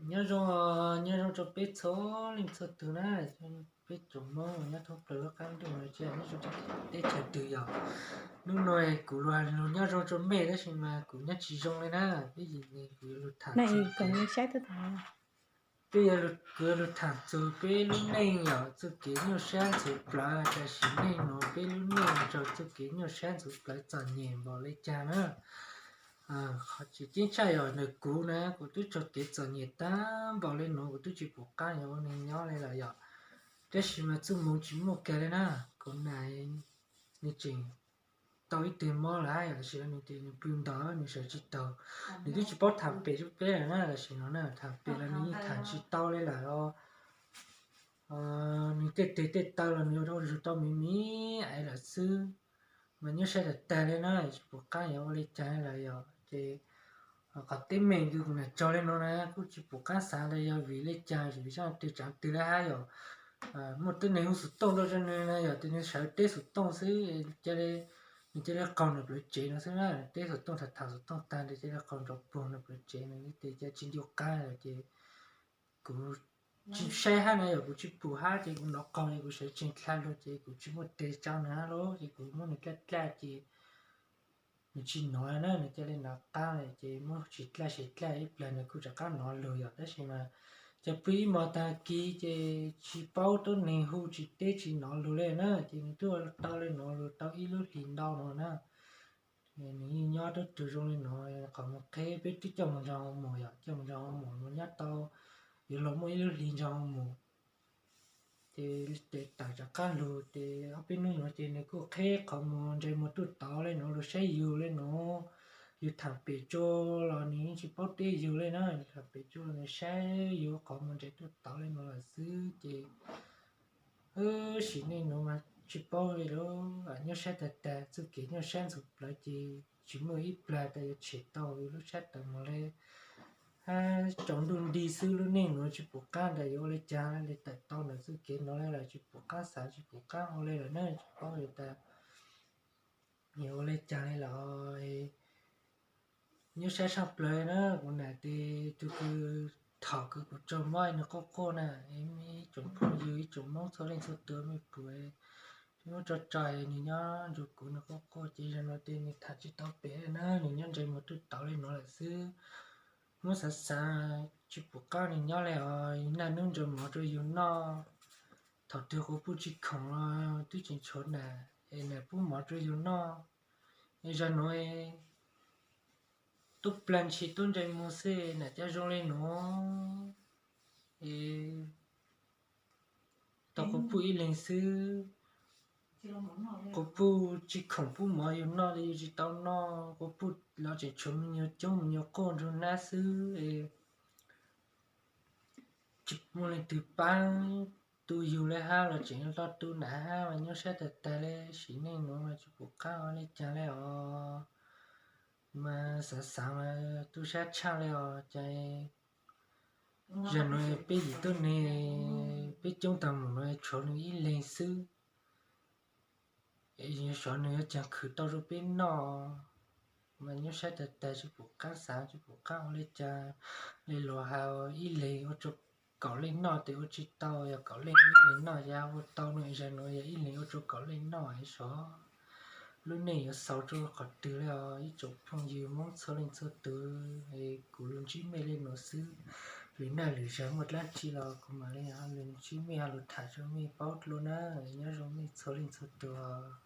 Nyob zoo, nyob zoo rau peb txhua leej txhua tus na, peb tsoom Hmoob nyob thoob plaws lub qab ntuj no thiab nyob zoo rau teb chaws twg yog. Hnub no kuv lug nyob zoo rau mej tab sis mas kuv nyob tsis zoo li na, peb yim ne kuv yuav lug tham, kuv yuav lug tham txug peb lub neej yog txuj kev nyuaj sab ntxhuv plawv, tam sim neej nuav peb lub neej raug txuj kev nyuaj sab ntxhuv plawv txom nyem npaum le caag na. Qhov tseem ceeb tshaj yog ntawm kuv na, kuv twb raug kev txom nyem tag npaum le nuav kuv twb tsis pum qab yuav ua neeg nyob li lawm yog. Tab sis mas txuj moov tsis muaj kag li na, kuv nam nws tseem tau ib tug mob lawm yog, tab sis nws tias nws pw ntawd nws sawv tsis tau. Nws twb tsis paub tham pem rau peb lawm na, tam sim no na tham pem los nws yeej tham tsis tau li lawm os. Nws tej tes tej taw los nws ua rau zug tau miv miv es lawm xwb. Mas nyuaj sab tag tag li na, tsis pum qab yuav ua li cas lawm yog ces qhov teeb meem kws kuv nam raug li no na kuj tsis pum qab xav tas yog vim le caag, vim zaj twg tsaav twg lawm hab yog. Muaj tej neeg hu xov tooj rau nws na yog, ces nws sawv teb xov tooj xwb, cia li, nws cia li qaug nws plawv tsev no xwb na, teb xov tooj tham tham xov tooj tag nrho cia li qaug nrov puag nws plawv tsev no, ces cia tsis ncu qab lawm ces kuv tsis saib hab na yog, kuv tsis pum hab ces kuv nov qaug ces kuv sawv tsees dlha lug ces kuv tsis muaj tes tsa nws hab lauj, ces kuv muab nws dlaj dlaj ces nws tsis nov na, nws cia li nov qab lawm ces muab tsis dlaj tsis dlaj ib plag nws kuj rov qab nov lug yog, tab sis mas ces pw ib hmos tag kis ces tsis paub tuab neeg hu tsis teb tsis nov lug li na, ces nws twb ua tau li no lug tau ib lub hlis ntau no na. Nws yeej nyob tub rug zoo li no, qhov muag qheb peb twb coj mus nrog mus yog, coj mus nrog mus mus nyob tau yuav luag muaj ib lub hlis nrog mus. Ces tes tawm rov qab lug ces ob peb hnub no ces nws kuj qheb qhov muag ntsais muag tuaj tod li no lug saib yug li no. Yug tham pem tsuas los nws yeej tsis paub teb yug li na, yug tham pem tsuas los nws saib yug qhov muag ntsais tuaj tod li no lawm xwb ces sim neej nuav mas tsis paub li lawm, nyuaj sab tag tag, txuj kev nyuaj sab ntxhuv plawv ces tsis muaj ib plag tas yuav tshem tau yug lub sab tawm mus li. Hab tsaus ntuj nti xwb, lub neej nuav tsis pum qab tas yuav ua li cas li, tawm tau ntawm txuj kev nuav li lawm tsis pum qab xav tsis pum qab ua li lawm na, tsis paub li tas yuav ua li cas li lawm. Nyuaj sab tshaj plawg na, kuv nam tes tug kws thaum kws kuv raug mob nws quaj quaj na, ib tsoom phooj ywg ib tsoom Moob txhua leej txhua tug mej pum, muab tso tso nws nyob nrug kuv nws quaj quaj ces zaum no tes nws tham tsis tau pem na, nws nyob ntsais muag tuaj tod li no lawm xwb. Muab xav xav tsis pum qab nws nyob li os, naj nub nrau mov rua yug noj. Thaum twg quas puj tsis khoom los twb tseem tshuav nam es nam pub mov rua yug noj. Es zaum nuav tub plag ntshis tub ntsais muag xwb nam coj zoo li nuav. Es tau quas puj ib leeg xwb, quas puj tsis khoom pub mov yug noj li yug tsis tau noj, quas puj los tseem tshuav me nyuam coob me nyuam quaj nrug nab xwb. Tsis muaj leej twg paab tu yug li hab los tseem los tu nam hab mas nyuaj sab tag tag li, sim neej nuav mas tsis pum qab ua li cas li os. Mas xav xav mas tu sab tshaj li os ces zaum nuav peb yim tuab neeg peb coob tag mus nuav tshuav nws ib leeg xwb. Xyov nws yuav caag khwv tau rua peb noj, mas nyuaj sab tag tag tsis pum qab xav tsis pum qab ua li cas li. Luag has ib leeg ua rua kaum leej noj tes ua tsis tau, yog kaum leej ib leeg noj yog ua tau no, zaum nuav yog ib leeg ua rua kaum leej noj es xyov lub neej yuav xaus rua qhov twg li os ib tsoom phooj ywg Moob txhua leej txhua tug. Kuv lug ntsib mej li nuav xwb, lwm naj lwm zag muaj dlaab tsi los kuv mam li lug ntsib mej ho lug tham rua mej paub dlua na. Nyob zoo mej txhua leej txhua tug os.